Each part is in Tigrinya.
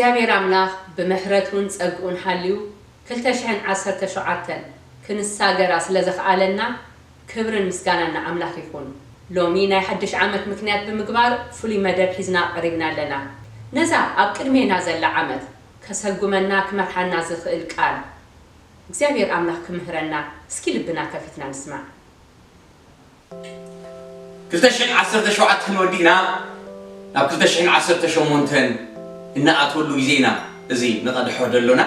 እግዚኣብሔር ኣምላኽ ብምሕረቱን ጸግኡን ሓልዩ ክልተ ሽሕን ዓሰርተ ሸውዓተን ክንሳገራ ስለ ዘኽኣለና ክብርን ምስጋናን ንኣምላኽ ይኹን። ሎሚ ናይ ሓድሽ ዓመት ምክንያት ብምግባር ፍሉይ መደብ ሒዝና ቀሪብና ኣለና። ነዛ ኣብ ቅድሜና ዘላ ዓመት ከሰጉመና ክመርሓና ዝኽእል ቃል እግዚኣብሔር ኣምላኽ ክምህረና እስኪ ልብና ከፊትና ንስማዕ። ክልተ ሽሕን ዓሰርተ ሸውዓተን ወዲእና ናብ ክልተ ሽሕን ዓሰርተ ሸሞንተን እንኣትወሉ ግዜ ኢና እዚ ንቐድሖ ደሎና።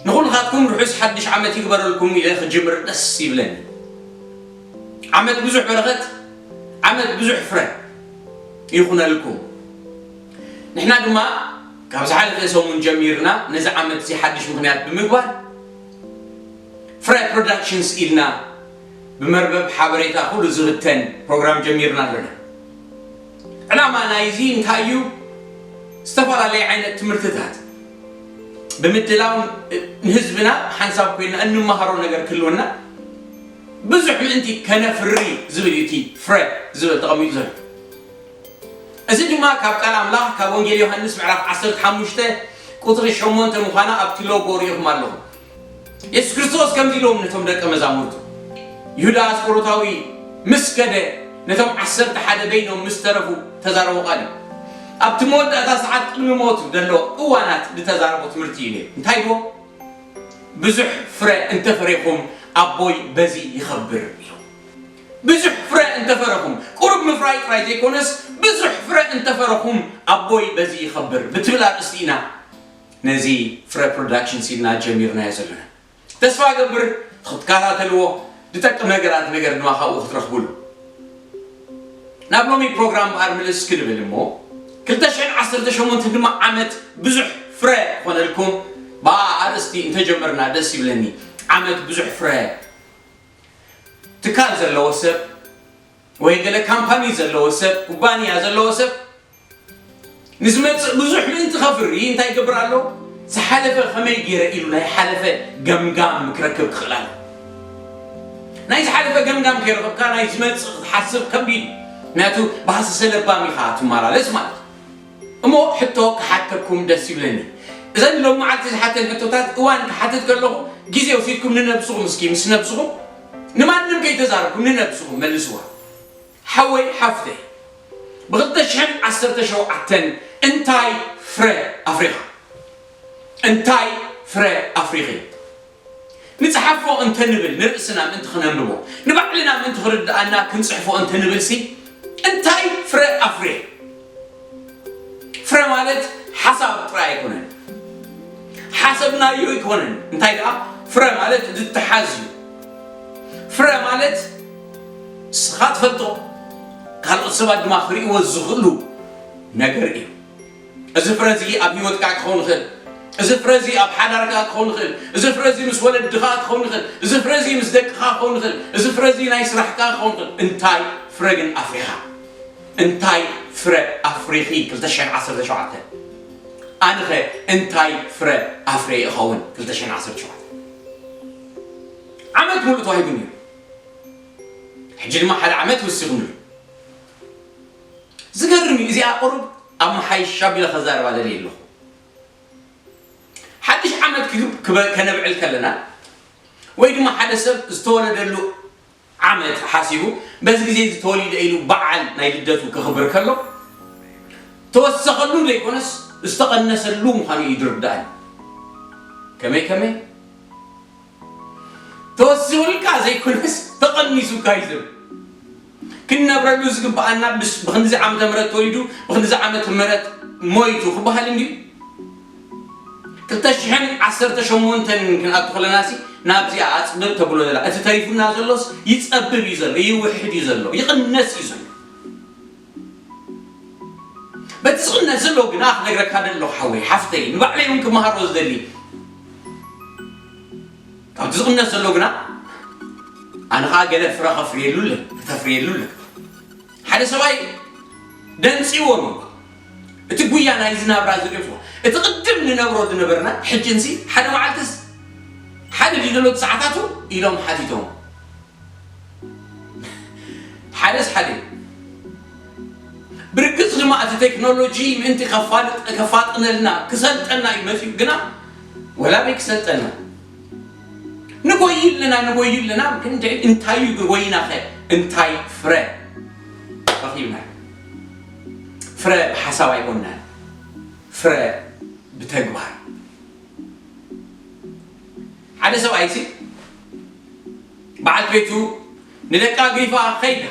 ንኹልኻትኩም ርሑስ ሓድሽ ዓመት ይግበረልኩም ኢለ ክጅምር ደስ ይብለኒ። ዓመት ብዙሕ በረኸት፣ ዓመት ብዙሕ ፍረ ይኹነልኩም። ንሕና ድማ ካብ ዝሓለፈ ሰሙን ጀሚርና ነዚ ዓመት እዚ ሓድሽ ምኽንያት ብምግባር ፍረ ፕሮዳክሽንስ ኢልና ብመርበብ ሓበሬታ ኩሉ ዝብተን ፕሮግራም ጀሚርና ኣለና። ዕላማ ናይዚ እንታይ እዩ? ዝተፈላለየ ዓይነት ትምህርትታት ብምድላው ንህዝብና ሓንሳብ ኮይና እንመሃሮ ነገር ክህልወና ብዙሕ ምእንቲ ከነፍሪ ዝብል እዩ እቲ ፍረ ዝብል ተቐሚጡ ዘሎ። እዚ ድማ ካብ ቃል ኣምላኽ ካብ ወንጌል ዮሃንስ ምዕራፍ ዓሰርተ ሓሙሽተ ቁጽሪ ሸሞንተ ምዃና ኣብቲ ሎጎ ርኢኹም ኣለኹም። የሱስ ክርስቶስ ከምዚ ኢልዎም ነቶም ደቀ መዛሙርቱ፣ ይሁዳ ኣስቆሮታዊ ምስ ከደ ነቶም ዓሰርተ ሓደ በይኖም ምስ ተረፉ ተዛረቦ ቃል እዩ። ኣብቲ መወዳእታ ሰዓት ቅድሚ ሞቱ ዘሎ እዋናት ዝተዛረቦ ትምህርቲ እዩ ነይሩ። እንታይ ኢልዎም? ብዙሕ ፍረ እንተፈሬኹም ኣቦይ በዚ ይኸብር ኢሉ። ብዙሕ ፍረ እንተፈረኹም፣ ቁሩብ ምፍራይ ጥራይ ዘይኮነስ ብዙሕ ፍረ እንተፈረኹም ኣቦይ በዚ ይኸብር ብትብል ኣርእስቲ ኢና ነዚ ፍረ ፕሮዳክሽን ሲድና ጀሚርናዮ ዘለና። ተስፋ ገብር ክትከታተልዎ፣ ዝጠቅም ነገራት ነገር ድማ ካብኡ ክትረኽቡሉ። ናብ ሎሚ ፕሮግራም በኣር ምልስ ክንብል እሞ ክልተ ሽሕን ዓሰርተ ሸሞንተ ድማ ዓመት ብዙሕ ፍረ ክኾነልኩም ብኣ ኣርእስቲ እንተጀመርና ደስ ይብለኒ። ዓመት ብዙሕ ፍረ። ትካል ዘለዎ ሰብ ወይ ገለ ካምፓኒ ዘለዎ ሰብ፣ ኩባንያ ዘለዎ ሰብ ንዝመጽእ ብዙሕ ምእንቲ ከፍሪ እንታይ ይገብር ኣሎ? ዝሓለፈ ከመይ ገይረ ኢሉ ናይ ሓለፈ ገምጋም ክረክብ ክኽእል ኣሎ። ናይ ዝሓለፈ ገምጋም ከይረኸብካ ናይ ዝመጽእ ክትሓስብ ከቢድ እዩ። ምክንያቱ ብሃሰሰ ለባም ኢኻ ትመላለስ ማለት እዩ። እሞ ሕቶ ክሓተኩም ደስ ይብለኒ። እዘን ሎም መዓልቲ ዝሓተን ሕቶታት እዋን ክሓትት ከለኹ ግዜ ወሲድኩም ንነብስኹም እስኪ ምስ ነብስኹም ንማንም ከይተዛረብኩም ንነብስኹም መልስዋ። ሓወይ ሓፍተይ ብኽልተ ሽሕን ዓሰርተ ሸውዓተን እንታይ ፍረ ኣፍሪኻ? እንታይ ፍረ ኣፍሪኺ? ንጽሓፎ እንተንብል ንርእስና ምእንቲ ክነንብቦ ንባዕልና ምእንቲ ክርድኣና ክንጽሕፎ እንተንብል ሲ እንታይ ፍረ ኣፍሬ? ፍረ ማለት ሓሳብ ጥራይ ኣይኮነን፣ ሓሰብናዮ ኣይኮነን። እንታይ ደኣ ፍረ ማለት ዝትሓዝ እዩ። ፍረ ማለት ንስኻ ትፈልጦ ካልኦት ሰባት ድማ ክርእይዎ ዝኽእሉ ነገር እዩ። እዚ ፍረ እዚ ኣብ ህይወትካ ክኸውን ይኽእል። እዚ ፍረ እዚ ኣብ ሓዳርካ ክኸውን ይኽእል። እዚ ፍረ እዚ ምስ ወለድኻ ክኸውን ይኽእል። እዚ ፍረ እዚ ምስ ደቅኻ ክኸውን ይኽእል። እዚ ፍረ እዚ ናይ ስራሕካ ክኸውን ይኽእል። እንታይ ፍረ ግን ኣፍሪኻ? እንታይ ፍረ ኣፍሪኺ? ክልተ ሽሕን ዓሰርተ ሸውዓተን ኣነኸ እንታይ ፍረ ኣፍሬ እኸውን? ክልተ ሽሕን ዓሰርተ ሸውዓተን ዓመት ሙሉእ ተዋሂቡኒ እዩ። ሕጂ ድማ ሓደ ዓመት ወሲኹኒ። ዝገርም እዩ። እዚኣ ቁሩብ ኣብ መሓይሽ ኣቢለ ከዛርባ ደልየ ኣለኹ። ሓድሽ ዓመት ክብ- ክበ- ከነብዕል ከለና ወይ ድማ ሓደ ሰብ ዝተወለደሉ ዓመት ሓሲቡ በዚ ግዜ እዚ ተወሊደ ኢሉ በዓል ናይ ልደቱ ክኽብር ከሎ ተወሰኸሉ ዘይኮነስ ዝተቐነሰሉ ምዃኑ እዩ ዝርዳእኒ። ከመይ ከመይ ተወሲኹልካ ዘይኮነስ ተቐኒሱካ እዩ ዝብል። ክንነብረሉ ዝግብኣና ብስ- ብክንድዚ ዓመተ ምህረት ተወሊዱ ብክንድዚ ዓመተ ምህረት ሞይቱ ክበሃል እንድዩ። ክልተ ሽሕን ዓሰርተ ሸሞንተን ክንኣቱ ከለና ሲ ናብዚኣ ኣፅብብ ተብሎ ዘላ እቲ ተሪፉና ዘሎስ ይፀብብ እዩ ዘሎ፣ ይውሕድ እዩ ዘሎ፣ ይቕነስ እዩ ዘሎ። በቲ ዝቕነስ ዘሎ ግና ክነግረካ ደለኹ ሓወይ ሓፍተይ ንባዕለይ እውን ክመሃሮ ዝደሊ ካብቲ ዝቕነስ ዘሎ ግና ኣነ ከዓ ገለ ፍረ ከፍርየሉ ኣለ ከተፍርየሉ ኣለ ሓደ ሰብኣይ ደንፂዎም እዩ እቲ ጉያ ናይ ዝናብራ ዝሪኦ እቲ ቅድም ንነብሮ ዝነበርና ሕጂ እንሲ ሓደ መዓልትስ ሓደ ድዩ ዘሎ ሰዓታቱ ኢሎም ሓቲቶም ሓደስ ሓደ እዩ ብርግፅ እቲ ቴክኖሎጂ ምእንቲ ከፋልጥ- ከፋጥነልና ክሰልጠና እዩ መፅኡ። ግና ወላ በይ ክሰልጠና ንጎይ ኣለና፣ ንጎይ ኣለና። ግን እንታይ እዩ ጎይናኸ? እንታይ ፍረ ረኺብና? ፍረ ብሓሳብ ኣይኮንናን፣ ፍረ ብተግባር። ሓደ ሰብኣይሲ በዓልቲ ቤቱ ንደቃ ኣግሪፋ ከይዳ፣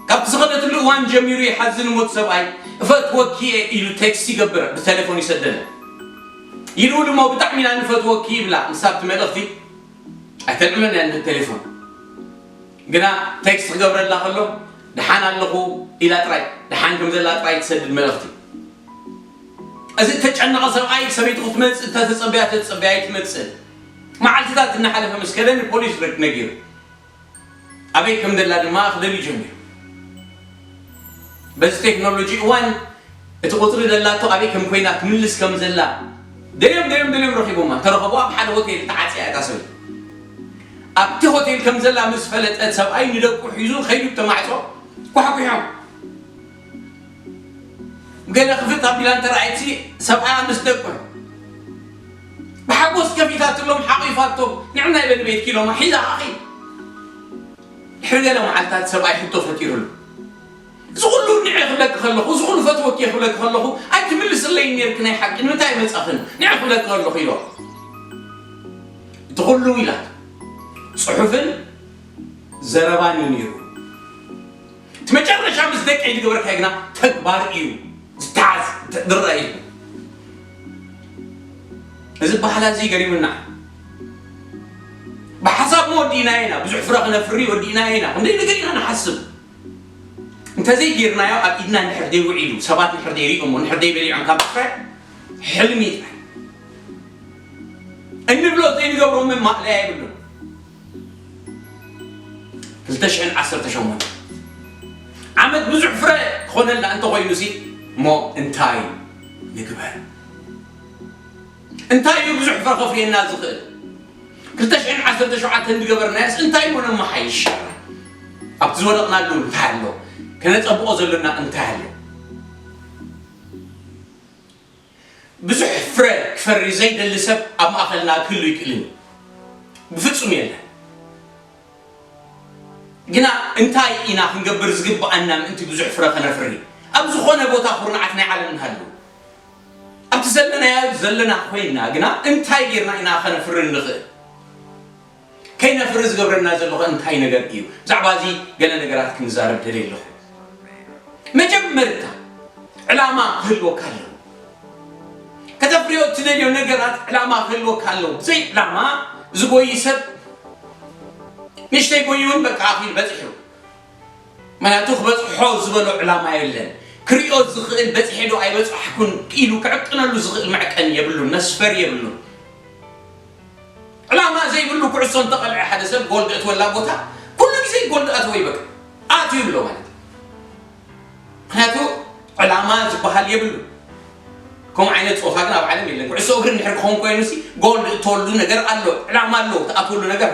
ካብቲ ዝኸደትሉ እዋን ጀሚሩ ይሓዝን ሞት ሰብኣይ። እፈትወኪ እየ ኢሉ ቴክስት ይገብር፣ ብቴሌፎን ይሰደለ። ይልውል እሞ ብጣዕሚ ኢና ንፈትወኪ ይብላ። ንሳ ኣብቲ መልእኽቲ ኣይተልዕሎን እያ ንቴሌፎን፣ ግና ቴክስት ክገብረላ ከሎ ደሓን ኣለኹ ኢላ ጥራይ፣ ደሓን ከም ዘላ ጥራይ ትሰድድ መልእኽቲ። እዚ እተጨነቐ ሰብኣይ ሰበይቱ ክትመጽእ እንተተጸበያ ተጸበያ ኣይትመጽእን። መዓልትታት እናሓለፈ ምስ ከደ ንፖሊስ ርክ ነጊሩ። ኣበይ ከም ዘላ ድማ ክደልዩ ጀሚሩ። በዚ ቴክኖሎጂ እዋን እቲ ቁፅሪ ደላቶ ኣበይ ከም ኮይና ትምልስ ከም ዘላ ደልዮም ደልዮም ደልዮም ረኺቦማ። ተረኸቡ ኣብ ሓደ ሆቴል ተዓፅያ እታ ሰበይቲ። ኣብቲ ሆቴል ከም ዘላ ምስ ፈለጠ ሰብኣይ ንደቁ ሒዙ ከይዱ ተማዕጾ ኳሕኩሖም። ገለ ክፍት ኣቢላ እንተረኣየትሲ ሰብኣያ ምስ ደቁ ብሓጎስ ከፊታትሎም ሓቒፋቶም ንዕና ይበል ቤትኪ ኢሎማ ሒዛ ኣኺ። ድሕሪ ገለ መዓልታት ሰብኣይ ሕቶ ፈጢሩሉ። እዚ ኩሉ ንዐ ክብለኪ ከለኹ፣ እዚ ኩሉ ፈትወኪ ክብለኪ ከለኹ ኣይትምልስለይ ነርኪ ናይ ሓቂ ንምንታይ መጻኽን ንዐ ክብለኪ ከለኹ ኢሎ። እቲ ኩሉ ኢላት ጽሑፍን ዘረባን እዩ ነይሩ። እቲ መጨረሻ ምስ ደቀይ ዝገበርካዮ ግና ተግባር እዩ ዝተሓዝ ዝረአ እዩ። እዚ ባህላ እዚ ገሪሙና። ብሓሳብ ወዲእና ኢና፣ ብዙሕ ፍረ ክነፍሪ ወዲእና ኢና፣ ክንደይ ነገር ኢና ንሓስብ። እንተዘይጌርናዮ ኣብ ኢድና እንድሕር ዘይውዒሉ ሰባት እንድሕር ዘይሪኦሞ እንድሕር ዘይበሊዖም ካብ ፍረ ሕልሚ ጥራይ እንብሎ ዘይንገብሮ ምን ማእለያ የብሉን። ክልተ ሽሕን ዓሰርተ ሸሞንተ ዓመት ብዙሕ ፍረ ክኾነልና እንተኾይኑ ሲ እሞ እንታይ ንግበር? እንታይ እዩ ብዙሕ ፍረ ከፍርየና ዝኽእል? ክልተ ሽሕን ዓሰርተ ሸውዓተን ዝገበርናዮስ እንታይ እሞ ነመሓይሽ? ኣብቲ ዝወደቕናሉ እንታይ ኣሎ? ከነጸብቖ ዘሎና እንታይ ኣሎ? ብዙሕ ፍረ ክፈሪ ዘይደሊ ሰብ ኣብ ማእኸልና ክህሉ ይክእልን ብፍጹም የለን። ግና እንታይ ኢና ክንገብር ዝግብኣና ምእንቲ ብዙሕ ፍረ ከነፍሪ? ኣብ ዝኾነ ቦታ ኩርናዓት ናይ ዓለም ንሃሉ። ኣብቲ ዘለናዮ ዘለና ኮይንና ግና እንታይ ጌርና ኢና ከነፍሪ ንኽእል? ከይነፍሪ ዝገብረና ዘሎ ኸ እንታይ ነገር እዩ? ብዛዕባ እዚ ገለ ነገራት ክንዛረብ ደልየ ኣለኹ። መጀመርታ ዕላማ ክህልወካ ኣለዎ። ከተፍርዮ እትደልዮ ነገራት ዕላማ ክህልወካ ኣለዎ። ብዘይ ዕላማ ዝጎይ ሰብ ንእሽተይ ጎዩ እውን በቃ ኣኺሉ በፂሑ። ምክንያቱ ክበፅሖ ዝበሎ ዕላማ የለን። ክሪኦ ዝኽእል በፂሐ ዶ ኣይበፃሕኩን ኢሉ ክዕቅነሉ ዝኽእል መዕቀኒ የብሉን፣ መስፈሪ የብሉን። ዕላማ ዘይብሉ ኩዕሶ እንተቐልዐ ሓደ ሰብ ጎል ዘእትወላ ቦታ ኩሉ ግዜ ጎል ዝኣተወ ይበቃ ኣትዩ ኣሎ ማለት እዩ። ምክንያቱ ዕላማ ዝበሃል የብሉ። ከምኡ ዓይነት ፆታ ግን ኣብ ዓለም የለን። ኩዕሶ እግሪ እንድሕር ክኸውን ኮይኑ ሲ ጎል ዝእተወሉ ነገር ኣሎ፣ ዕላማ ኣሎ፣ ትኣትወሉ ነገር።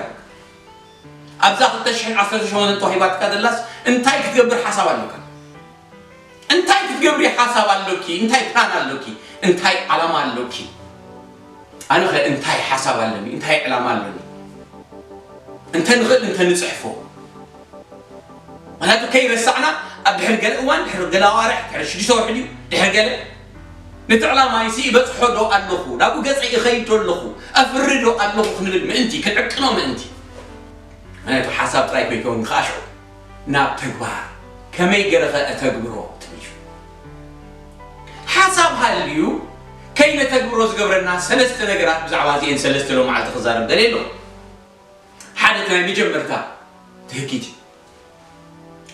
ኣብዛ ክልተ ሽሕን ዓሰርተ ሸሞንተን ተዋሂባትካ ዘላስ እንታይ ክትገብር ሓሳብ ኣለካ? እንታይ ክትገብሪ ሓሳብ ኣሎኪ? እንታይ ፕላን ኣሎኪ? እንታይ ዓላማ ኣሎኪ? ኣነ ኸ እንታይ ሓሳብ ኣለኒ? እንታይ ዕላማ ኣለኒ? እንተ ንኽእል እንተ ንጽሕፎ። ምክንያቱ ከይረሳዕና ኣብ ድሕሪ ገለ እዋን፣ ድሕሪ ገለ ኣዋርሕ፣ ድሕሪ ሽዱሽተ ወርሒ ድዩ? ድሕሪ ገለ ነቲ ዕላማይሲ ይበጽሖ ዶ ኣለኹ? ናብኡ ገጸይ ይኸይድ ዶ ኣለኹ? ኣፍሪ ዶ ኣለኹ ክንብል ምእንቲ፣ ክንዕቅኖ ምእንቲ። ምክንያቱ ሓሳብ ጥራይ ከይከውን ከኣ ሽዑ ናብ ተግባር ከመይ ገይረ ኸ እተግብሮ ትብል። ሓሳብ ሃልዩ ከይነተግብሮ ዝገብረና ሰለስተ ነገራት፣ ብዛዕባ እዚአን ሰለስተ ሎማዓልቲ ክዛረብ ደልየ ኣለኹ። ሓደ እቲ ናይ መጀመርታ ትህኪት እዩ።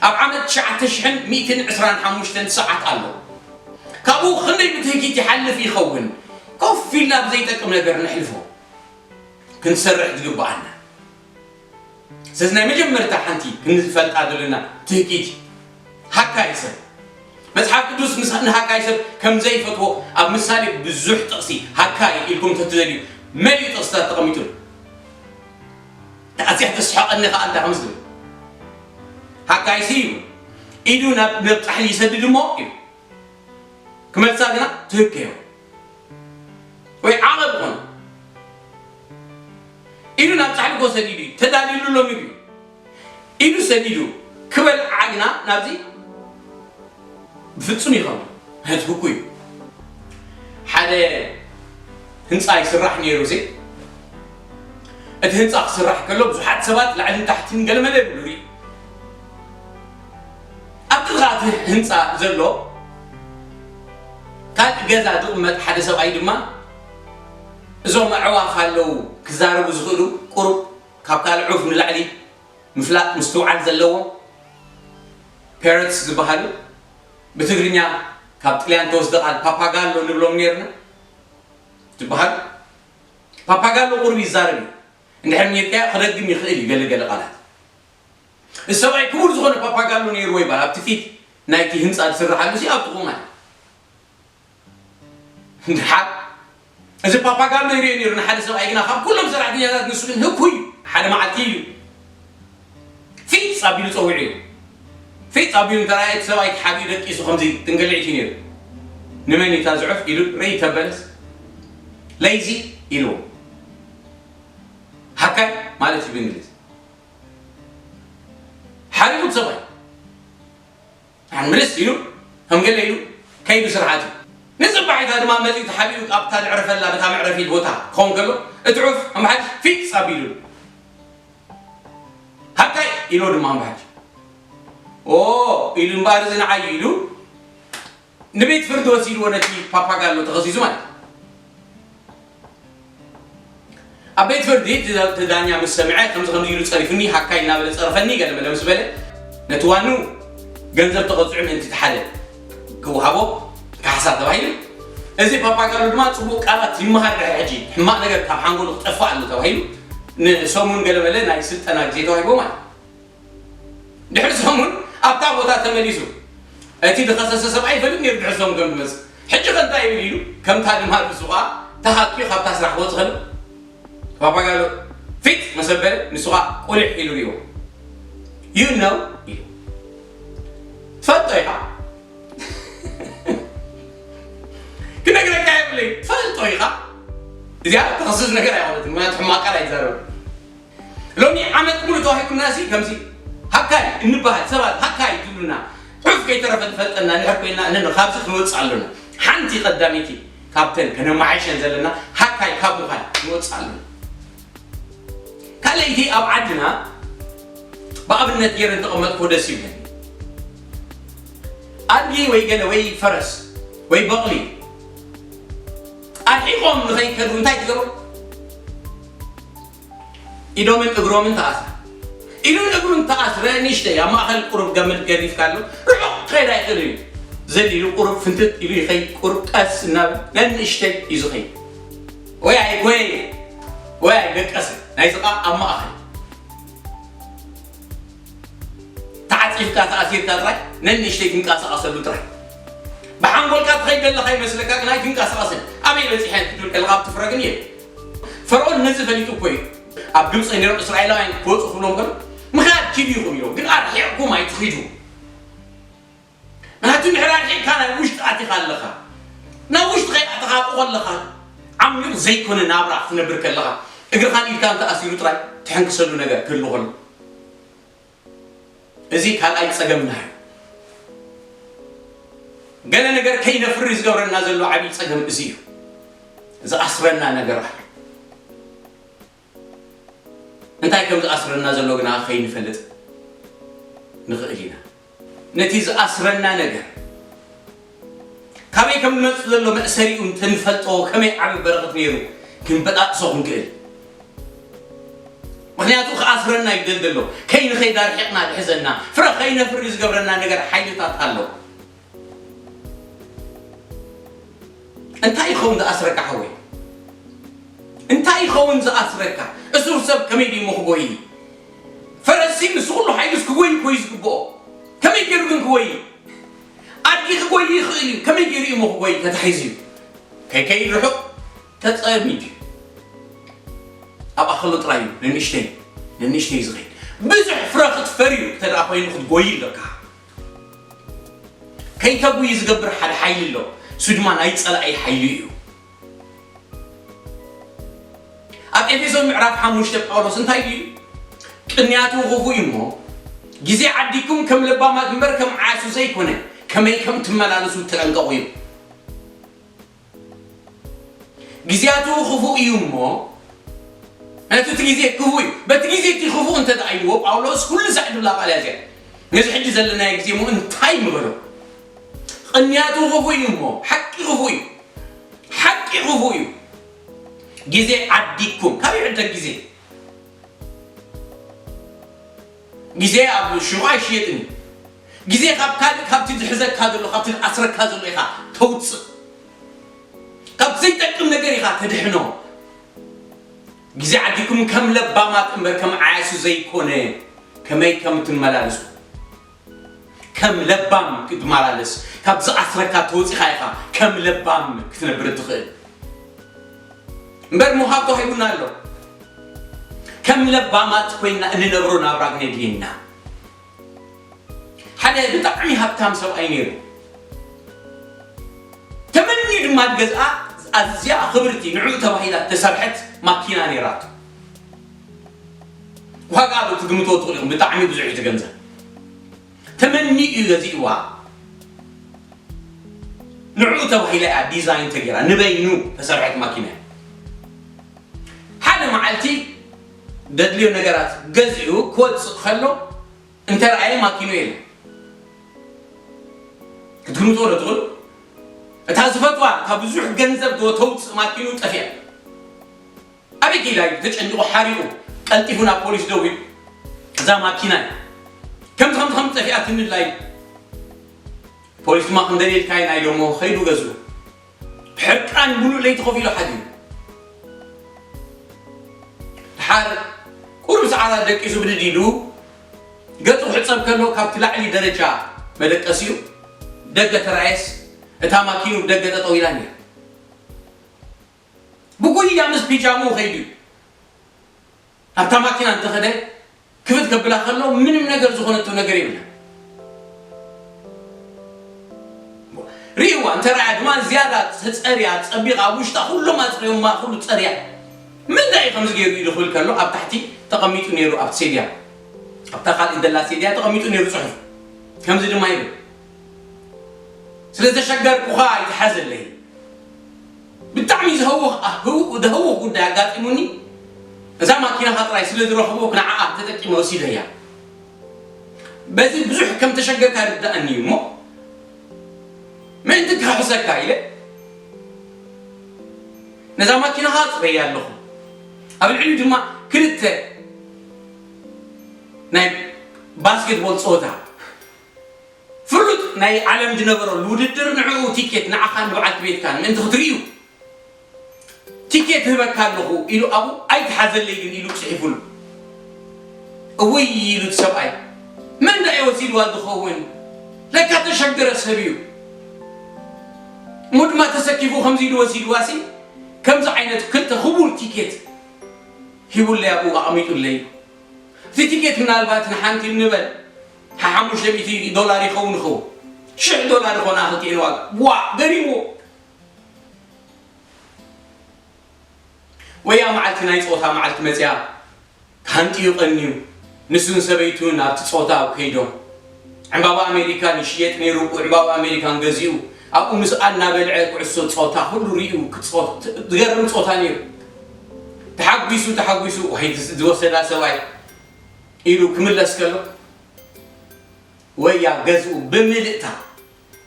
ኣብ ዓመት ትሽዓተ ሽሕን ሚእትን ዕስራን ሓሙሽተን ሰዓት ኣሎ። ካብኡ ክንደይ ብትህኪት ይሓልፍ ይኸውን? ኮፍ ኢልና ብዘይጠቅም ነገር ነሕልፎ። ክንሰርሕ ዝግብኣና። ስለዚ ናይ መጀመርታ ሓንቲ ክንፈልጣ ዘለና ትህኪት ሃካይ ሰብ። መጽሓፍ ቅዱስ ምስ- ንሃካይ ሰብ ከም ዘይፈትዎ ኣብ ምሳሌ ብዙሕ ጥቕሲ ሃካይ ኢልኩም እንተትደልዩ መሊኡ ጥቕስታት ተቐሚጡ ኣሎ። ኣዝያ ተስሕቐኒ ከኣ እንታ ከም ዝብል ሃካይሲ እዩ። ኢዱ ናብ ናብ ጻሕሊ ይሰድድ እሞ ኢሉ ክመልሳ ግና ትህከዮ ወይ ዓቐብ ኾነ። ኢዱ ናብ ጻሕሊ እኮ ሰዲዱ እዩ፣ ተዳልዩሉ ኣሎ ምግቢ። ኢዱ ሰዲዱ ክበልዓ ግና ናብዚ ብፍጹም ይኸውን። ህትኩኩ እዩ። ሓደ ህንጻ ይስራሕ ነይሩ። እዚ እቲ ህንጻ ክስራሕ ከሎ ብዙሓት ሰባት ላዕልን ታሕትን ገለመለ ይብሉ። ርኢ፣ ኣብ ጥቓ እቲ ህንጻ ዘሎ ካልእ ገዛ ዝቕመጥ ሓደ ሰብኣይ ድማ፣ እዞም ኣዕዋፍ ኣለዉ ክዛረቡ ዝኽእሉ፣ ቁሩብ ካብ ካልእ ዑፍ ንላዕሊ ምፍላጥ ምስትውዓል ዘለዎም፣ ፓረትስ ዝበሃሉ፣ ብትግርኛ ካብ ጥልያን ተወስደ ቃል ፓፓጋሎ ንብሎም ነርና ዝበሃሉ። ፓፓጋሎ ቁሩብ ይዛረብ እዩ። እንድሕር ኔርካዮ ክደግም ይኽእል እዩ ገለ ገለ ቃላት። እዚ ሰብኣይ ክቡር ዝኾነ ፓፓጋሎ ነይርዎ ይበሃል። ኣብቲ ፊት ናይቲ ህንጻ ዝስርሓሉ ሲ ኣብ ጥቕኡ ማለት። እንድሓር እዚ ፓፓጋሎ ይርእዮ ነይሩ ንሓደ ሰብኣይ፣ ግና ካብ ኩሎም ሰራሕተኛታት ንሱ ግን ህኩይ እዩ። ሓደ መዓልቲ እዩ ፊጥ ኣቢሉ ጸዊዑ እዩ። ፊጥ ኣቢሉ እንተረኣየ እቲ ሰብኣይ ተሓቢኡ ደቂሱ ከምዚ ትንቅልዒት እዩ ነይሩ። "ንመን እዩ እታ ዝዑፍ?" ኢሉ ርእይ ተበለስ፣ "ለይዚ" ኢልዎ። ሃካይ ማለት እዩ ብእንግሊዝ። ሓሪቑ እቲ ሰብኣይ። ኣንምልስ ኢሉ ከም ገለ ኢሉ ከይዱ ስርሓቱ። ንጽባሒታ ድማ መጺኡ ተሓቢኡ ኣብታ ዘዕረፈላ ነታ መዕረፊት ቦታ ክኸውን ከሎ፣ እቲ ዑፍ ኣምሓድ ፊጽ ኣቢሉ፣ "ሃካይ!" ኢልዎ ድማ ኣምሓድ። "ኦ!" ኢሉ እምበኣር እዚ ንዓይ ኢሉ ንቤት ፍርዲ ወሲድዎ ነቲ ፓፓጋሎ ተኸሲሱ ማለት እዩ። ኣብ ቤት ፍርዲ እቲ ዳኛ ምስ ሰምዐ፣ ከምዚ ከምዚ ኢሉ ጸሪፉኒ፣ ሃካይ እናበለ ጸረፈኒ፣ ገለ መለ ምስ በለ፣ ነቲ ዋኑ ገንዘብ ተቐጽዑ ምእንቲ እቲ ሓደ ክወሃቦ ካሕሳ ተባሂሉ። እዚ ፓፓጋሎ ድማ ጽቡቕ ቃላት ይመሃር ድሕሪ ሕጂ፣ ሕማቕ ነገር ካብ ሓንጎሉ ክጠፍእ ኣሎ ተባሂሉ፣ ንሰሙን ገለ መለ ናይ ስልጠና ግዜ ተዋሂቦ ማለት። ድሕሪ ሰሙን ኣብታ ቦታ ተመሊሱ። እቲ ዝኸሰሰ ሰብኣይ ይፈልጥ ነይሩ ድሕሪ ሰሙን ከም ዝመጽእ። ሕጂ ከ እንታይ ይብል ኢሉ፣ ከምታ ልማዱ ንሱ ኸኣ ተሃኪዩ ካብታ ስራሕ ክወጽእ ከሎ፣ ፓፓጋሎ ፊጥ መሰበረ፣ ንሱ ኸኣ ቁሊሕ ኢሉ ሪእዎ። "You know?" ኢሉ። "ትፈልጦ ኢኻ?" "ክነግረካ የብለይ፣ ትፈልጦ ኢኻ?" እዚኣ ተኸስስ ነገር ኣይኮነትን፣ ምኽንያቱ ሕማቕ ቃል ኣይዛረብን። ሎሚ ዓመት ሙሉ ተዋሂቡና ሲ ከምዚ ሃካይ እንበሃል ሰባት ሃካይ ዝብሉና ዑፍ ከይተረፈ ዝፈልጠና እንድሕር ኮይና፣ ነን ካብዚ ክንወጽእ ኣሎና። ሓንቲ ቀዳመይቲ ካብተን ከነመሓይሸን ዘለና ሃካይ ካብ ምዃን ክንወጽእ ኣሎና። ካልኣይቲ ኣብ ዓድና ብኣብነት ገይረ እንተቐመጥኩ ደስ ይብለኒ። ኣድጊ ወይ ገለ ወይ ፈረስ ወይ በቕሊ ኣርሒቖም ንኸይከዱ እንታይ ትገብሩ? ኢዶምን እግሮምን ተኣስረ። ኢዱን እግሩን ተኣስረ፣ ንእሽተይ ኣብ ማእኸል ቁሩብ ገመድ ገሪፍካሉ፣ ርሑቕ ክኸይድ ኣይኽእልን እዩ። ዘሊሉ ቁሩብ ፍንትት ኢሉ ይኸይድ፣ ቁሩብ ቀስ እናበለ ነንእሽተይ እዩ ዝኸይድ። ወያይ ጎየየ፣ ወያይ ደቀሰ፣ ናይዚ ኸኣ ኣብ ማእኸል። ተዓጺፍካ ተኣሲርካ ጥራይ፣ ነንእሽተይ ትንቀሳቐሰሉ ጥራይ። ብሓንጎልካ ትኸይድ ዘለኻ ይመስለካ፣ ግን ኣይትንቀሳቐስን። ኣበይ በጺሐ ክትብል ከለኻ ኣብቲ ፍረ ግን የለን። ፈርዖን ነዚ ፈሊጡ እኮ እዩ ኣብ ግብጺ ነይሮም እስራኤላውያን ክወጹ ክብሎም ከሎ፣ "ምኽያድ ኪዱ ኢኹም" ኢሎም፣ ግን ኣርሒቕኩም ኣይትኺዱ። ምኽንያቱ እንድሕር ኣርሒቕካ ናብ ውሽጢ ኣቲኻ ኣለኻ። ናብ ውሽጢ ከይኣተኻ ኣብኡ ከለኻ፣ ዓሚቕ ዘይኮነ ናብራ ክትነብር ከለኻ፣ እግርኻን ኢድካን ተኣሲሩ ጥራይ ትሕንክሰሉ ነገር ክህሉ ከሎ። እዚ ካልኣይ ጸገምና እዩ። ገለ ነገር ከይነፍሪ ዝገብረና ዘሎ ዓብዪ ጸገም እዚ እዩ። ዝኣስረና ነገር ኣሎ። እንታይ ከም ዝኣስረና ዘሎ ግና ከይንፈልጥ ንኽእል ኢና። ነቲ ዝኣስረና ነገር፣ ካበይ ከም ዝመጽእ ዘሎ መእሰሪኡ እንተንፈልጦ ከመይ ዓቢ በረኸት ነይሩ ክንበጣጥሶ ክንክእል። ምኽንያቱ ክኣስረና እዩ ደልደሎ፣ ከይንኸይድ ኣርሒቕና ዝሕዘና፣ ፍረ ከይነፍሪ ዝገብረና ነገር ሓይልታት ኣሎ። እንታይ ይኸውን ዝኣስረካ ሓወይ? እንታይ ይኸውን ዝኣስረካ? እሱር ሰብ ከመይ ድዩ እሞ ክጎይ? ፈረስ ንሱ ኩሉ ሓይሉስ ክጎይ እኮ እዩ ዝግብኦ። ከመይ ገይሩ ግን ክጎይ? ኣድጊ ክጎይ ይኽእል እዩ። ከመይ ገይሩ እዩ እሞ ክጎይ ተታሒዙ እዩ? ከይከይድ ርሑቕ ተጸሚዱ እዩ። ኣብ ኣኸሎ ጥራይ እዩ ነንእሽተይ፣ ነንእሽተይ ዝኸይድ። ብዙሕ ፍረ ክትፈሪ እዩ እንተ ደኣ ኮይኑ ክትጎይ ኣለካ። ከይተጉዩ ዝገብር ሓደ ሓይሊ ኣሎ። እሱ ድማ ናይ ጸላኢ ሓይሊ እዩ። ኣብ ኤፌሶን ምዕራፍ ሓሙሽተ ጳውሎስ እንታይ እዩ? ቅንያቱ ክፉእ እዩ እሞ፣ ግዜ ዓዲኩም ከም ለባማት እምበር ከም ዓያሱ ዘይኮነ፣ ከመይ ከም ትመላለሱ ተጠንቀቑ እዩ። ግዜያቱ ክፉእ እዩ እሞ፣ ነቲ እቲ ግዜ ክፉእ እዩ። በቲ ግዜ እቲ ክፉእ እንተ ደኣ ኢልዎ ጳውሎስ ኩሉ ሳዕ ድብላ ቃል እያ እዚኣ። ነዚ ሕጂ ዘለናዮ ግዜ እሞ እንታይ ንበሎ? ቅንያቱ ክፉእ እዩ እሞ፣ ሓቂ ክፉእ እዩ። ሓቂ ክፉእ እዩ። ግዜ ዓዲኩም፣ ካብ ይዕደግ ግዜ? ግዜ ኣብ ሽንኳ ኣይሽየጥን እዩ። ግዜ ካብ ካልእ፣ ካብቲ ዝሕዘካ ዘሎ፣ ካብቲ ዝኣስረካ ዘሎ ኢኻ ተውጽእ። ካብ ዘይጠቅም ነገር ኢኻ ተድሕኖ። ግዜ ዓዲኩም ከም ለባማት እምበር ከም ዓያሱ ዘይኮነ፣ ከመይ ከም ትመላለሱ። ከም ለባም ክትመላለስ፣ ካብ ዝኣስረካ ተወጺኻ ኢኻ ከም ለባም ክትነብር እትኽእል። እምበር ምውሃብ ተዋሂቡና ኣሎ። ከም ለባማት ኮይና እንነብሮ ናብራ ግን የድልየና። ሓደ ብጣዕሚ ሃብታም ሰብኣይ ነይሩ። ተመንዩ ድማ ዝገዝኣ ኣዝያ ክብርቲ ንዕኡ ተባሂላ እተሰርሐት ማኪና ነይራቶ። ዋጋ ክትግምትዎ ትኽእሉ ኢኹም፣ ብጣዕሚ ብዙሕ እዩ እቲ ገንዘብ። ተመንዩ እዩ ገዚእዋ። ንዕኡ ተባሂላ እያ ዲዛይን ተገይራ፣ ንበይኑ ተሰርሐት ማኪና እያ። ሓደ መዓልቲ ደድልዮ ነገራት ገዚኡ ክወፅእ ከሎ እንተረኣየ ማኪኑ የለን። ክትግምትዎ ዶ ትኽእሉ? እታ ዝፈትዋ፣ እታ ብዙሕ ገንዘብ ተውፅእ ማኪኑ ጠፊኣ። ኣበይ ከይዳ እዩ? ተጨኒቑ ሓሪቑ ቀልጢፉ ናብ ፖሊስ ደዊሉ፣ እዛ ማኪና እዩ ከምዚ ከምዚ ከምዚ ጠፊኣትኒ ኢላ እዩ። ፖሊስ ድማ ክንደልየልካ ኢና ኢሎሞ ከይዱ ገዝኡ። ሕርቃን ሙሉእ ለይቲ ኮፍ ኢሉ ሓዲሩ። ድሓር ቁሩብ ሰዓታት ደቂሱ ብድድ ኢሉ ገጹ ክሕጸብ ከሎ ካብቲ ላዕሊ ደረጃ መደቀሲኡ ደገ ተራእየስ እታ ማኪኑ ብደገ ጠጠው ኢላ ነይራ። ብጉያ ምስ ፒጃምኡ ከይዱ እዩ። ኣብታ ማኪና እንተኸደ ክፍት ከብላ ከሎ ምንም ነገር ዝኾነቶ ነገር የብላ። ርእይዋ እንተ ረኣያ ድማ ዝያዳ ተጸርያ ጸቢቓ ኣብ ውሽጣ ኩሎም ኣጽርዮማ ኩሉ ጸርያ። ምንታይ እዩ ከምዚ ገይሩ ኢሉ ክብል ከሎ ኣብ ታሕቲ ተቐሚጡ ነይሩ ኣብቲ ሴድያ ኣብታ ካልእ ደላ ሴድያ ተቐሚጡ ነይሩ ጽሑፍ። ከምዚ ድማ ይብል፣ ስለ ዘሸገርኩኻ ኣይትሓዘለይ። ብጣዕሚ ዝህውኽ ኣህው- ዘህውኽ ጉዳይ ኣጋጢሙኒ። እዛ ማኪናኻ ጥራይ ስለ ዝረኽቦ ንዓኣ ተጠቂመ ወሲደያ። በዚ ብዙሕ ከም ተሸገርካ ይርዳእኒ እዩ እሞ ምእንቲ ክሕሰካ ኢለ ነዛ ማኪናኻ ኣጽረያ ኣለኹ። ኣብ ልዕሊኡ ድማ ክልተ ናይ ባስኬትቦል ጸወታ ፍሉጥ ናይ ዓለም ዝነበረሉ ውድድር ንዕኡ ቲኬት ንዓኻን ንበዓልቲ ቤትካን ምእንቲ ክትርእዩ ቲኬት ህበካ ኣለኹ ኢሉ ኣብኡ ኣይትሓዘለይ ግን ኢሉ ጽሒፉሉ። እውይ ኢሉ እቲ ሰብኣይ መን ደኣ እዩ ወሲድዋ ዝኸውን? ለካ ተሸገረ ሰብ እዩ። እሞ ድማ ተሰኪፉ ከምዚ ኢሉ ወሲድዋሲ ከምዚ ዓይነት ክልተ ክቡር ቲኬት ሂቡለይ ኣብኡ ኣቐሚጡለይ። እቲ ቲኬት ምናልባት ንሓንቲ እንበል ሓሙሽተ ሚእቲ ዶላር ይኸውን ይኸውን ሽሕ ዶላር ይኾና ክልቲኤን ዋጋ ዋ ገሪምዎ። ወያ መዓልቲ ናይ ጸወታ መዓልቲ መጽያ ክሃንጥዩ ቀንዩ ንሱን ሰበይቱን ኣብቲ ጸወታ ኣብ ከይዶም ዕምባባ ኣሜሪካን ይሽየጥ ነይሩ። ዕምባባ ኣሜሪካን ገዚኡ ኣብኡ ምስኣ እናበልዐ ኩዕሶ ጸወታ ኩሉ ርእዩ ክጸወት ዝገርም ጸወታ ነይሩ። ተሓጒሱ ተሓጒሱ ዋይ ዝወሰዳ ሰብኣይ ኢሉ ክምለስ ከሎ ወያ ገዝኡ ብምልእታ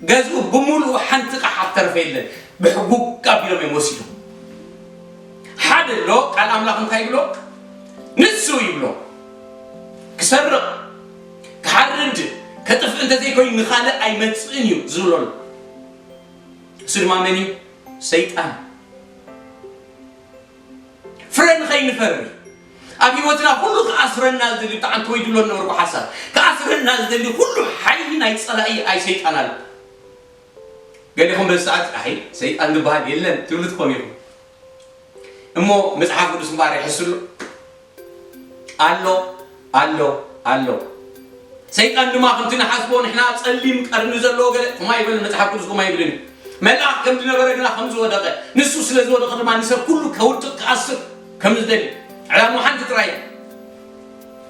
ገዝኡ ብምሉኡ ሓንቲ ቃሕ ኣተረፈ የለን። ብሕጉግ ኣቢሎም እዮም ወሲዶም። ሓደ ኣሎ ቃል ኣምላኽ እንታይ ይብሎ? ንሱ ይብሎ ክሰርቕ ክሓርድ ከጥፍእ እንተዘይኮይኑ ንኻልእ ኣይመጽእን እዩ ዝብሎ ኣሎ። እሱ ድማ መን እዩ? ሰይጣን። ፍረ ንኸይንፈሪ ኣብ ህይወትና ኩሉ ክኣስረና ዝደሊ ብጣዕሚ ተወይድሎ ነበርኩ ሓሳብ ክኣስረና ዝደሊ ኩሉ ሓይሊ ናይ ጸላኢ ኣይ ሰይጣን ኣሎ። ገሊኹም በዚ ሰዓት ኣይ ሰይጣን ዝበሃል የለን ትብሉ ትኾኑ ኢኹም። እሞ መጽሓፍ ቅዱስ እምበኣር ይሕስሉ ኣሎ ኣሎ ኣሎ። ሰይጣን ድማ ከምቲ ንሓስቦ ንሕና ጸሊም ቀርኒ ዘለዎ ገለ ከምኡ ኣይበልን፣ መጽሓፍ ቅዱስ ከምኡ ኣይብልን እዩ። መልኣኽ ከም ዝነበረ ግና ከም ዝወደቐ፣ ንሱ ስለ ዝወደቐ ድማ ንሰብ ኩሉ ከውድቕ ክኣስር ከም ዝደሊ ዕላምኡ ሓንቲ ጥራይ እያ።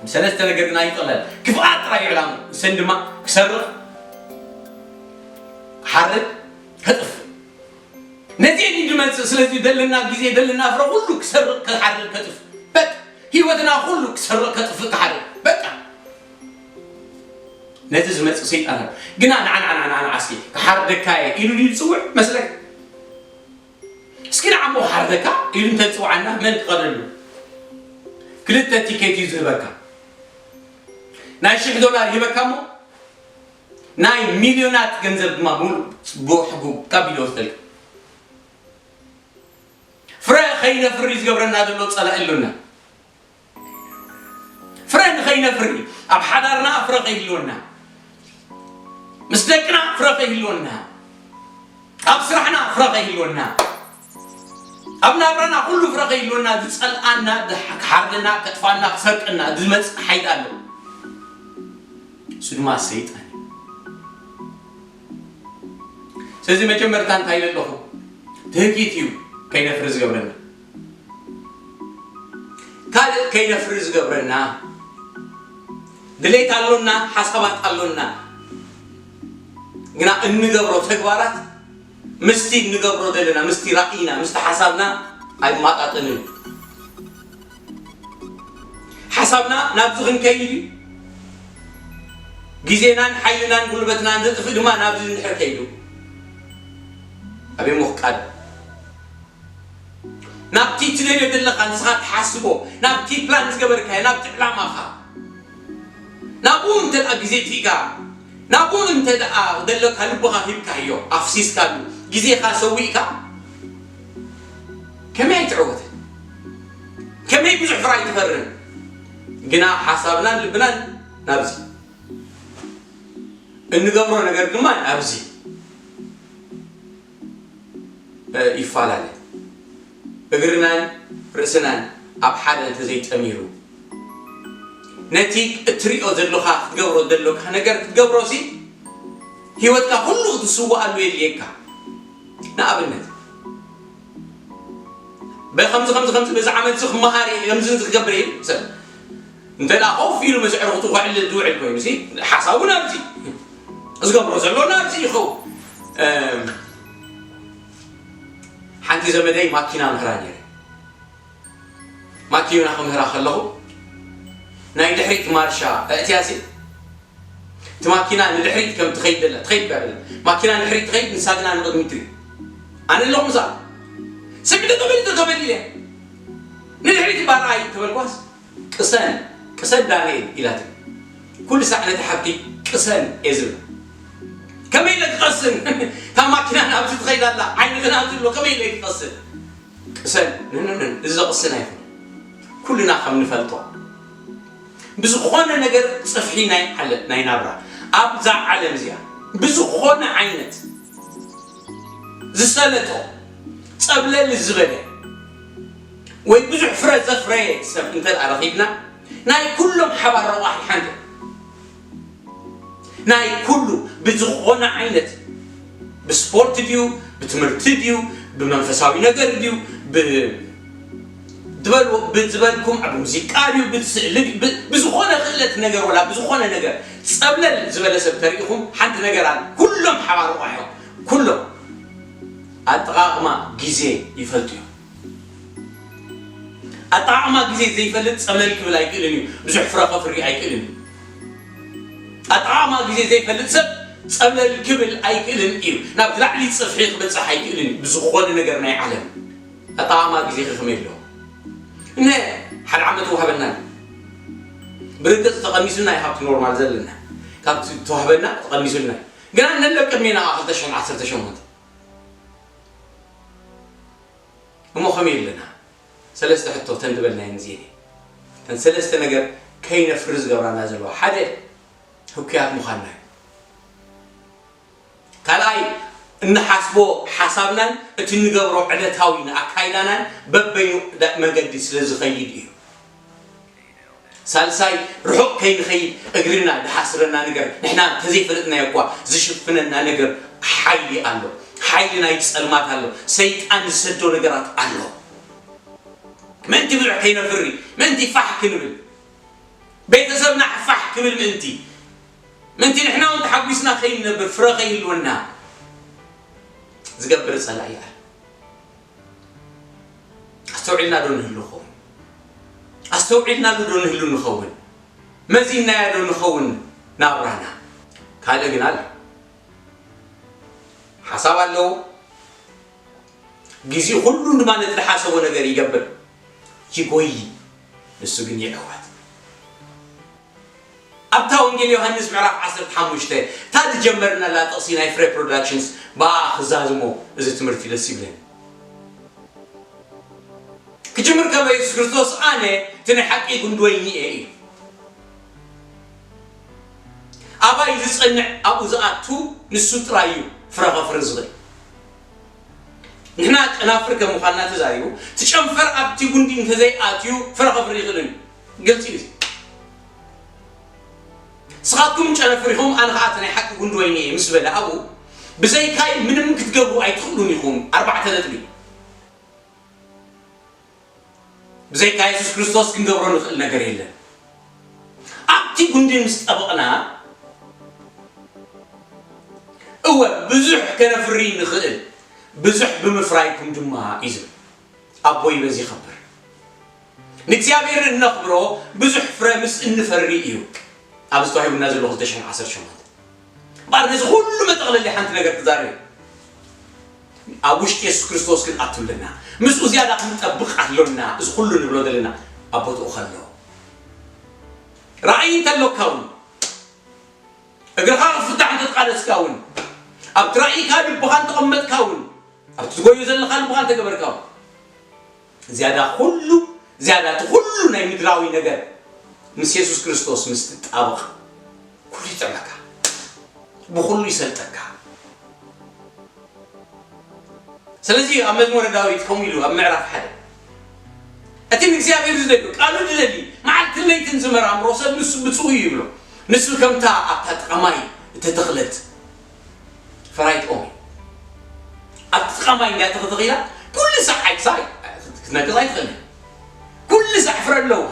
ብሰለስተ ነገር ግና ይቕለል። ክፍኣት ጥራይ እዩ ዕላምኡ። ንሰን ድማ ክሰርቕ፣ ክሓርድ፣ ከጥፍእ። ነዚኤን እዩ ዝመጽእ። ስለዚ ደለና ግዜ፣ ደለና ፍረ ኩሉ ክሰርቕ፣ ክሓርድ፣ ከጥፍእ። በቃ ህይወትና ኩሉ ክሰርቕ፣ ከጥፍእ፣ ክሓርድ። በቃ ነዚ ዝመጽእ ሰይጣን ኣሎ። ግና ንዓ ንዓ ንዓ ንዓ ንዓ እስኪ ክሓርደካ እየ ኢሉ ድዩ ዝጽውዕ መስለካ? እስኪ ንዓ እሞ ክሓርደካ ኢሉ እንተዝጽውዓና መን ክቐደሉ? ክልተ ቲኬት እዩ ዝህበካ። ናይ ሽሕ ዶላር ይህበካ እሞ ናይ ሚልዮናት ገንዘብ ድማ ሙሉእ ብሕጉ ካብ ኢሉ ይወስደልካ። ፍረ ከይነፍሪ ዝገብረና ዘሎ ጸላኢ ኣሎና። ፍረ ንኸይነፍሪ፣ ኣብ ሓዳርና ፍረ ከይህልወና፣ ምስ ደቅና ፍረ ከይህልወና፣ ኣብ ስራሕና ፍረ ከይህልወና፣ ኣብ ናብራና ኩሉ ፍረ ከይህልወና ዝጸልኣና፣ ዝሓ-፣ ክሓርደና፣ ከጥፋና፣ ክሰርቀና ዝመጽእ ሓይሊ ኣሎ። እሱ ድማ ሰይጣን እዩ። ስለዚ መጀመርታ እንታይ ኢለ ኣለኹ? ትህኪት እዩ ከይነፍሪ ዝገብረና። ካልእ ከይነፍሪ ዝገብረና ድሌት ኣሎና፣ ሓሳባት ኣሎና፣ ግና እንገብሮ ተግባራት ምስቲ እንገብሮ ዘለና፣ ምስቲ ራእይና፣ ምስቲ ሓሳብና ኣይማጣጠንን። ሓሳብና ናብዚ ክንከይድ እዩ። ግዜናን ሓይልናን ጉልበትናን ዘጥፍእ ድማ ናብዚ እንድሕር ከይዱ ኣበይ ምኽቃድ? ናብቲ ትደልዮ ዘለኻ ንስኻ ትሓስቦ፣ ናብቲ ፕላን ዝገበርካዮ፣ ናብቲ ዕላማኻ፣ ናብኡ እንተ ደኣ ግዜ ትኢካ፣ ናብኡ እንተ ደኣ ዘለካ ልብኻ ሂብካዮ፣ ኣፍሲስካሉ፣ ግዜኻ ሰዊእካ፣ ከመይ ኣይትዕወትን? ከመይ ብዙሕ ፍረ ኣይትፈርን? ግና ሓሳብናን ልብናን ናብዚ፣ እንገብሮ ነገር ድማ ናብዚ እ፣ ይፈላለ። እግርናን ርእስናን ኣብ ሓደ እንተዘይጠሚሩ፣ ነቲ እትሪኦ ዘለኻ ክትገብሮ ዘሎካ ነገር ክትገብሮሲ፣ ህይወትካ ኩሉ ክትስውኣሉ የድልየካ። ንኣብነት፣ በ-፣ ከምዚ፣ ከምዚ፣ ከምዚ፣ በዚ ዓመት እዚ ክመሃር እየ፣ ከምዚ፣ ከምዚ ክገብር እየ፣ ሰብ እንተ ደኣ ኮፍ ኢሉ ምስ ኣዕሩኽቱ ከዕልል ዝውዕል ኮይኑሲ፣ ሓሳቡ ናብዚ፣ ዝገብሮ ዘሎ ናብዚ ይኸውን። እም፣ ሓንቲ ዘመደይ ማኪና ምህራ ነይረ። ማኪና ክምህራ ከለኹ፣ ናይ ድሕሪት ማርሻ ኣእትያሲ፣ እቲ ማኪና ንድሕሪት ከም ትኸይድ ዘላ፣ ትኸይድ እያ ዘላ። ማኪና ንድሕሪት ትኸይድ፣ ንሳ ግና ንቕድሚት ትሪኢ። ኣነ ኣለኹ ምስኣ። ስምዒ ተቐበሊ፣ ተቐበሊ ኢለ። ንድሕሪት እባ ረኣይ ተበልኳስ፣ ቅሰን፣ ቅሰን ዳንኤል ኢላትኒ። ኩሉ ሳዕ ነቲ ሓብቲ ቅሰን እየ ዝብላ። ከመይ ኢለ ክቐስን? እታ ማኪና ናብዚ ትኸይድ ኣላ፣ ዓይኒ ግን ኣብዚ ኣሎ፣ ከመይ ኢለ ክቐስን? ቅሰን፣ ን-፣ ን-፣ ን-፣ እዚ ዘቕስን ኣይኮነን። ኩልና ከም ንፈልጦ፣ ብዝኾነ ነገር ጽፍሒ ናይ ዓለ-፣ ናይ ናብራ፣ ኣብዛ ዓለም እዚኣ ብዝኾነ ዓይነት ዝሰለጦ፣ ጸብለል ዝበለ ወይ ብዙሕ ፍረ ዘፍረየ ሰብ እንተ ደኣ ረኺብና፣ ናይ ኩሎም ሓባር ረቋሒ ሓንቲ። ናይ ኩሉ ብዝኾነ ዓይነት፣ ብስፖርት ድዩ፣ ብትምህርቲ ድዩ፣ ብመንፈሳዊ ነገር ድዩ፣ ብ-፣ ትበልዎ፣ ብዝበልኩም ኣብ ሙዚቃ ድዩ፣ ብስእሊ ድዩ፣ ብ-፣ ብዝኾነ ክእለት ነገር ወላ ብዝኾነ ነገር ጸብለል ዝበለ ሰብ ተሪኢኹም፣ ሓንቲ ነገር ኣለ። ኩሎም ሓባር ረቋሒ እዮም። ኩሎም ኣጠቓቕማ ግዜ ይፈልጡ እዮም። ኣጠቓቕማ ግዜ ዘይፈልጥ ጸብለል ክብል ኣይክእልን እዩ። ብዙሕ ፍረ ከፍሪ ኣይክእልን እዩ። ኣጠቓቕማ ግዜ ዘይፈልጥ ሰብ ጸብለል ክብል ኣይክእልን እዩ። ናብ ዝላዕሊ ጽፍሒ ክበጽሕ ኣይክእልን እዩ። ብዝኾነ ነገር ናይ ዓለም ኣጠቓቕማ ግዜ ከ ከመይ ኣሎ? እነ ሓደ ዓመት ወሃበና እዩ። ብርግጽ ተቐኒሱና እዩ ካብቲ ኖርማል ዘለና። ካብቲ ተዋህበና ተቐኒሱና እዩ። ግና ነሎ ቅድሜና ክልተ ሽሕን ዓሰርተ ሸሞንተ። እሞ ከመይ ኣለና? ሰለስተ ሕቶ ተን ዝበልናየን እዚኤን እየን። እተን ሰለስተ ነገር ከይነፍሪ ዝገብራና ዘለዋ፣ ሓደ ህኩያት ምዃንና እዩ። ካልኣይ እንሓስቦ ሓሳብናን እቲ እንገብሮ ዕለታዊ ኣካይዳናን በበይኑ ዳ-፣ መገዲ ስለ ዝኸይድ እዩ። ሳልሳይ፣ ርሑቕ ከይንኸይድ እግርና ዝሓስረና ነገር፣ ንሕና እንተዘይፈለጥናዮ እኳ ዝሽፍነና ነገር ሓይሊ ኣሎ። ሓይሊ ናይ ጸልማት ኣሎ። ሰይጣን ዝሰዶ ነገራት ኣሎ። ምእንቲ ብዙሕ ከይነፍሪ፣ ምእንቲ ፋሕ ክንብል፣ ቤተሰብና ፋሕ ክብል ምእንቲ፣ ምእንቲ ንሕና እውን ተሓጒስና ከይንነብር፣ ፍረ ከይህልወና ዝገብር ጸላኢ ኣሎ። ኣስተውዒልና ዶ ንህሉ ንኸውን? ኣስተውዒልናሉ ዶ ንህሉ ንኸውን? መዚናያ ዶ ንኸውን ናብራና? ካልእ ግን ኣሎ። ሓሳብ ኣለዎ። ግዜኡ ኩሉ ድማ ነቲ ዝሓሰቦ ነገር ይገብር፣ ይጎይ፣ ንሱ ግን ይዕወት። ኣብታ ወንጌል ዮሃንስ ምዕራፍ ዓሰርተ ሓሙሽተ እታ ዝጀመርናላ ጥቕሲ ናይ ፍሬ ፕሮዳክሽንስ ብኣ ክዛዝሞ እዚ ትምህርቲ ደስ ይብለኒ። ክጅምር ከሎ የሱስ ክርስቶስ ኣነ እቲ ናይ ሓቂ ጉንዲ ወይኒ እየ ኢሉ። ኣባይ ዝጸንዕ ኣብኡ ዝኣቱ ንሱ ጥራይ እዩ ፍረ ከፍሪ ዝኽእል። ንሕና ጨናፍር ከም ምዃንና ተዛሪቡ፣ እቲ ጨንፈር ኣብቲ ጉንዲ እንተዘይኣትዩ ፍረ ከፍሪ ይኽእልን እዩ። ግልጺ እዩ። ንስኻትኩም ጨነፍር ኢኹም፣ ኣነ ኸዓ እቲ ናይ ሓቂ ጉንዲ ወይኒ እየ ምስ በለ ኣብኡ፣ ብዘይካይ ምንም ክትገብሩ ኣይትኽእሉን ኢኹም። ኣርባዕተ ነጥቢ። ብዘይካ የሱስ ክርስቶስ ክንገብሮ ንኽእል ነገር የለን። ኣብቲ ጉንዲ ምስ ጠበቕና፣ እወ፣ ብዙሕ ከነፍሪ ንኽእል፣ ብዙሕ ብምፍራይኩም ድማ እዩ ዝብል። ኣቦይ በዚ ይኸብር። ንእግዚኣብሔር እነኽብሮ ብዙሕ ፍረ ምስ እንፈሪ እዩ። ኣብዚ ተዋሂቡና ዘሎ ክልተ ሽሕን ዓሰርተ ሸሞንተን። እምበኣር ነዚ ኩሉ መጠቕለሊ ሓንቲ ነገር ክዛረብ እየ። ኣብ ውሽጢ የሱስ ክርስቶስ ክንኣቱ ኣለና። ምስኡ ዝያዳ ክንጠብቕ ኣሎና። እዚ ኩሉ ንብሎ ዘለና ኣብ ቦትኡ ከሎ። ራእይ እንተሎካ እውን፣ እግርኻ ክፍታሕ እንተተቓለስካ እውን፣ ኣብቲ ራእይካ ልብኻ እንተቐመጥካ እውን፣ ኣብቲ ትጎዩ ዘለኻ ልብኻ እንተገበርካ እውን፣ ዝያዳ ኩሉ፣ ዝያዳ እቲ ኩሉ ናይ ምድራዊ ነገር ምስ የሱስ ክርስቶስ ምስ ትጣበቕ፣ ኩሉ ይጥዕመካ፣ ብኹሉ ይሰልጠካ። ስለዚ ኣብ መዝሙረ ዳዊት ከምኡ ኢሉ ኣብ ምዕራፍ ሓደ፣ እቲ ንእግዚኣብሔር ዝደሊ፣ ቃሉ ዝደሊ፣ መዓልትን ለይትን ዝመራምሮ ሰብ ንሱ ብፁዕ እዩ ይብሎ። ንሱ ከምታ ኣብታ ጥቓ ማይ እተተኽለት ፈራይት ኦም እዩ። ኣብቲ ጥቓ ማይ እንድያ ተተኺላ፣ ኩሉ ሳዕ ኣይትሳይ፣ ክትነቅዝ ኣይትኽእልን። ኩሉ ሳዕ ፍረ ኣለዋ።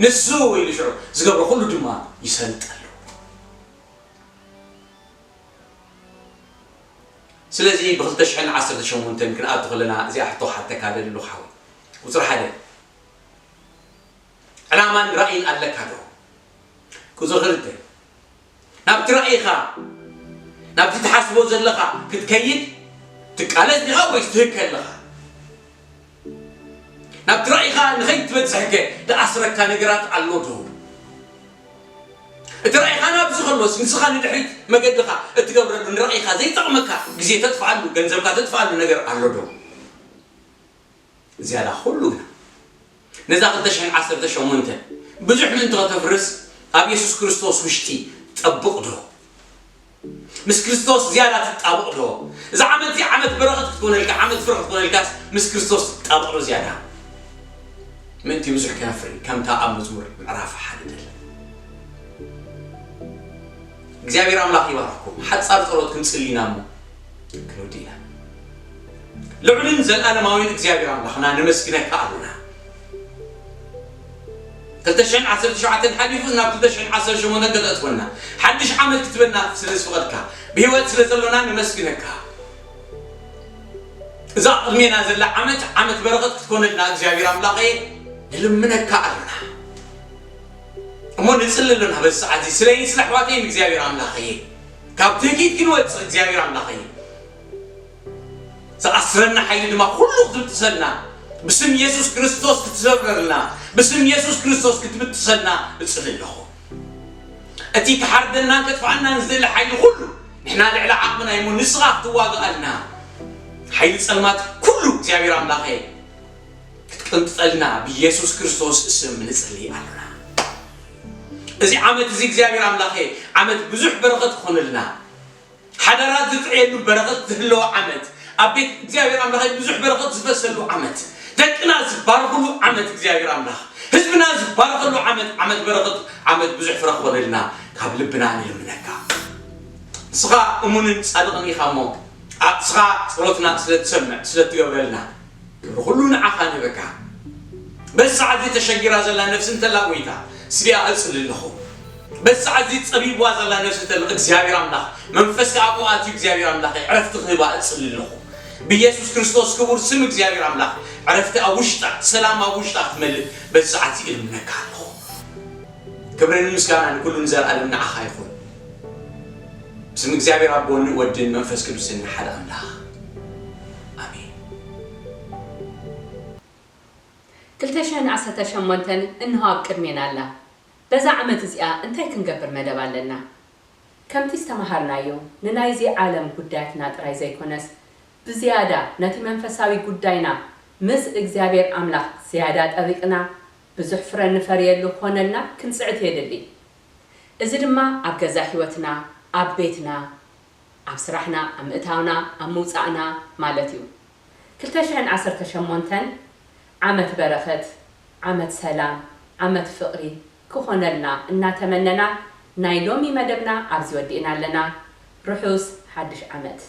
ንሱ ኢሉ ሽዑ ዝገብሮ ኩሉ ድማ ይሰልጠሉ። ስለዚ ብ ክልተ ሽሕን ዓሰርተ ሸሞንተን ክንኣቱ ከለና እዚኣ ሕቶ ክሓተካ ደሊ ኣለኹ ሓወይ። ቁጽሪ ሓደ፣ ዕላማን ራእይን ኣለካ ዶ? ቁጽሪ ክልተ፣ ናብቲ ራእይኻ፣ ናብቲ ትሓስቦ ዘለኻ ክትከይድ ትቃለስ ዲኻ ወይስ ትህከ ኣለኻ? ናብቲ ራእይኻ ንኸይትበጽሕከ ዝኣስረካ ነገራት ኣሎ ዶ? እቲ ራእይኻ ናብዚ ከሎስ ንስኻ ንድሕሪት መገድኻ እትገብረሉ ንራእይኻ ዘይጠቕመካ ግዜ ተጥፍኣሉ፣ ገንዘብካ ተጥፍኣሉ ነገር ኣሎ ዶ? ዝያዳ ኩሉ ግና ነዛ ክልተ ሽሕን ዓሰርተ ሸሞንተ ብዙሕ ምእንቲ ከተፍርስ ኣብ የሱስ ክርስቶስ ውሽጢ ጠብቕ ዶ? ምስ ክርስቶስ ዝያዳ ትጣበቕ ዶ? እዛ ዓመት እዚኣ ዓመት በረኸት ክትኮነልካ፣ ዓመት ፍረ ክትኮነልካስ ምስ ክርስቶስ ትጣበቕ ዶ ዝያዳ? ምእንቲ ብዙሕ ከነፍሪ፣ ከምታ ኣብ መዝሙር ምዕራፍ ሓደ ደለ። እግዚኣብሔር ኣምላኽ ይባርኽኩም። ሓጻር ጸሎት ክንጽሊ ኢና እሞ ክንውዲ ኢና። ልዑልን ዘለኣለማዊን እግዚኣብሔር ኣምላኽና ነመስግነካ ኣሎና። ክልተ ሽሕን ዓሰርተ ሸውዓተን ሓሊፉ ናብ ክልተ ሽሕን ዓሰርተ ሸሞንተን ከተእትወና፣ ሓድሽ ዓመት ክትበና ስለ ዝፈቐድካ፣ ብህይወት ስለ ዘሎና ነመስግነካ። እዛ ቅድሜና ዘላ ዓመት፣ ዓመት በረኸት ክትኮነልና እግዚኣብሔር ኣምላኸየ ንልምነካ ኣሎና። እሞ ንጽሊ ኣሎና በዚ ሰዓት እዚ፣ ስለይን ስለ ኣሕዋተይን እግዚኣብሔር ኣምላኸየ፣ ካብ ትህኪት ክንወጽእ እግዚኣብሔር ኣምላኸየ፣ ዝኣስረና ሓይሊ ድማ ኩሉ ክትብጥሰልና፣ ብስም የሱስ ክርስቶስ ክትሰብረልና፣ ብስም የሱስ ክርስቶስ ክትብጥሰልና እጽሊ ኣለኹ። እቲ ክሓርደናን ከጥፍኣናን ዝደሊ ሓይሊ ኩሉ ንሕና ልዕሊ ዓቕምና እሞ ንስኻ ክትዋግኣልና፣ ሓይሊ ጸልማት ኩሉ እግዚኣብሔር ኣምላኸ ክትቅንጥጠልና ብየሱስ ክርስቶስ ስም ንጽሊ ኣሎና። እዚ ዓመት እዚ እግዚኣብሔር ኣምላኸ ዓመት ብዙሕ በረኸት ክኾነልና፣ ሓዳራት ዝጥዕየሉ በረኸት ዝህለዎ ዓመት፣ ኣብ ቤት እግዚኣብሔር ኣምላኸ ብዙሕ በረኸት ዝፈሰሉ ዓመት፣ ደቅና ዝባረኽሉ ዓመት እግዚኣብሔር ኣምላኽ ህዝብና ዝባረኸሉ ዓመት፣ ዓመት በረኸት፣ ዓመት ብዙሕ ፍረ ክኾነልና ካብ ልብና ንልምነካ። ንስኻ እሙንን ጻድቕን ኢኻ እሞ፣ ንስኻ ጸሎትና ስለ ትሰምዕ፣ ስለ ትገብረልና፣ ክብሪ ኩሉ ንዓኻ ንህበካ። በዚ ሰዓት እዚ ተሸጊራ ዘላ ነፍሲ እንተላ፣ ጎይታ፣ ስቢኣ እጽሊ ኣለኹ። በዚ ሰዓት እዚ ጸቢብዋ ዘላ ነፍሲ እንተላ፣ እግዚኣብሔር ኣምላኽ፣ መንፈስካ ኣብኡ ኣትዩ፣ እግዚኣብሔር ኣምላኽ፣ ዕረፍቲ ክህባ እጽሊ ኣለኹ። ብኢየሱስ ክርስቶስ ክቡር ስም እግዚኣብሔር ኣምላኽ፣ ዕረፍቲ ኣብ ውሽጣ፣ ሰላም ኣብ ውሽጣ ክትመልእ በዚ ሰዓት እዚ እልምነካ ኣለኹ። ክብርን ምስጋናን ኩሉ ንዘለኣለም ንዓኻ ይኹን። ብስም እግዚኣብሔር ኣቦን ወድን መንፈስ ቅዱስን ሓደ ኣምላኽ። ኣሜን። ክልተ ሽሕን ዓሰርተ ሸሞንተን እንሆ ኣብ ቅድሜና ኣላ። በዛ ዓመት እዚኣ እንታይ ክንገብር መደብ ኣለና? ከምቲ ዝተመሃርናዮ፣ ንናይዚ ዓለም ጉዳያትና ጥራይ ዘይኮነስ፣ ብዝያዳ ነቲ መንፈሳዊ ጉዳይና ምስ እግዚኣብሔር ኣምላኽ ዝያዳ ጠቢቕና፣ ብዙሕ ፍረ ንፈርየሉ ክኾነልና ክንጽዕት የድሊ። እዚ ድማ ኣብ ገዛ ህይወትና፣ ኣብ ቤትና፣ ኣብ ስራሕና፣ ኣብ ምእታውና፣ ኣብ ምውጻእና ማለት እዩ። ክልተ ሽሕን ዓሰርተ ሸሞንተን ዓመት በረኸት፣ ዓመት ሰላም፣ ዓመት ፍቕሪ ክኾነልና እናተመነና፣ ናይ ሎሚ መደብና ኣብዚ ወዲእና ኣለና። ርሑስ ሓድሽ ዓመት።